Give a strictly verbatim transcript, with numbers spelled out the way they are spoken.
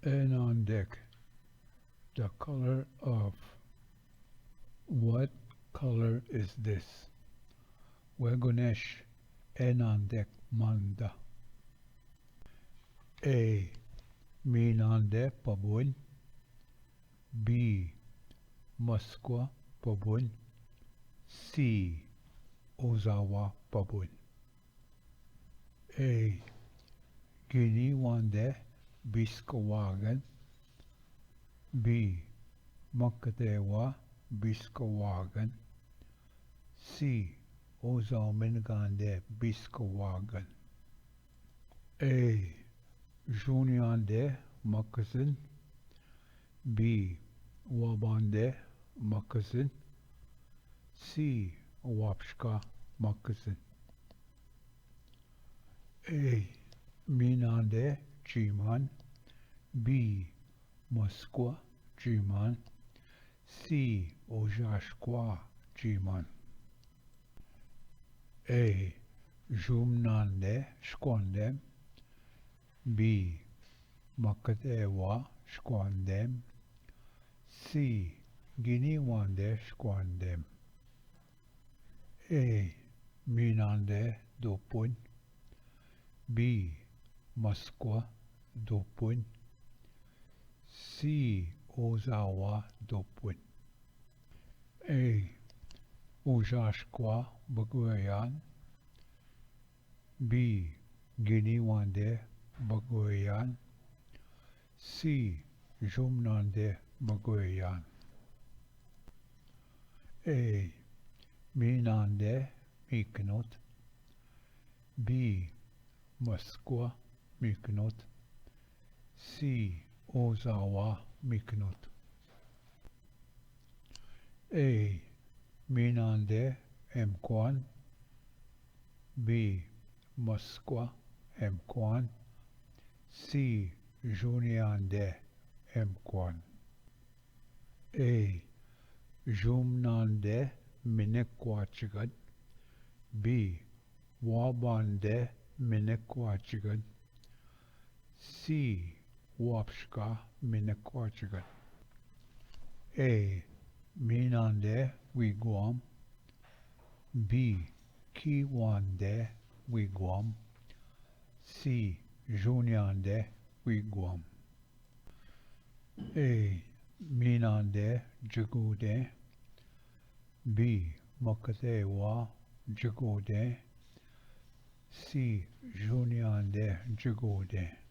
ए नांदेक, the color of. What color is this? वे गुनेश, ए नांदेक मांदा। ए, मी नांदे पबुन। बी, मस्क्वा पबुन। सी, ओजावा पबुन। ए, गिनी वांदे बिस्क वागन। बी, मकदेवा बिस्क वागन। सी, ओजामिन गांदे बिस्क वागन। ए, जूनियांदे मकजन। बी, वाबांदे मकजन। सी, वापशका मकजन। ए, मीनांदे चीमान। बी, मस्क्वा चीमान। सी, ओजाशक्वा चीमान। ए, जुमनांदे शक्वांदेम। बी, मकदेवा शक्वांदेम। सी, गिनीवांदे शक्वांदेम। ए, मीनांदे दोपुन। बी, मस्क्वा दोपुन। सी, ओजावा दोपुन। ए, ओजाशक्वा बगवेयान। बी, गिनीवांदे बगवेयान। सी, जुमनांदे बगवेयान। ए, मीनांदे मीकनोत। बी, मस्क्वा मीकनोत। सी, ओजावा मीकनोत। ए, मीनांदे एमक्वान। बी, मस्क्वा एमक्वान। सी, जुनियांदे एमक्वान। ए, जुमनांदे मिनक्वा चिगन। बी, वाबांदे मिनक्वा चिगन। सी, वापशका मिनक्वा चिगन। ए, मीनांदे विग्वाम। बी, कीवांदे विग्वाम। सी, जुनियांदे विग्वाम। ए, मीनांदे जगोदे। बी, मकदेवा जगोदे। सी, जुनियांदे जगोदे।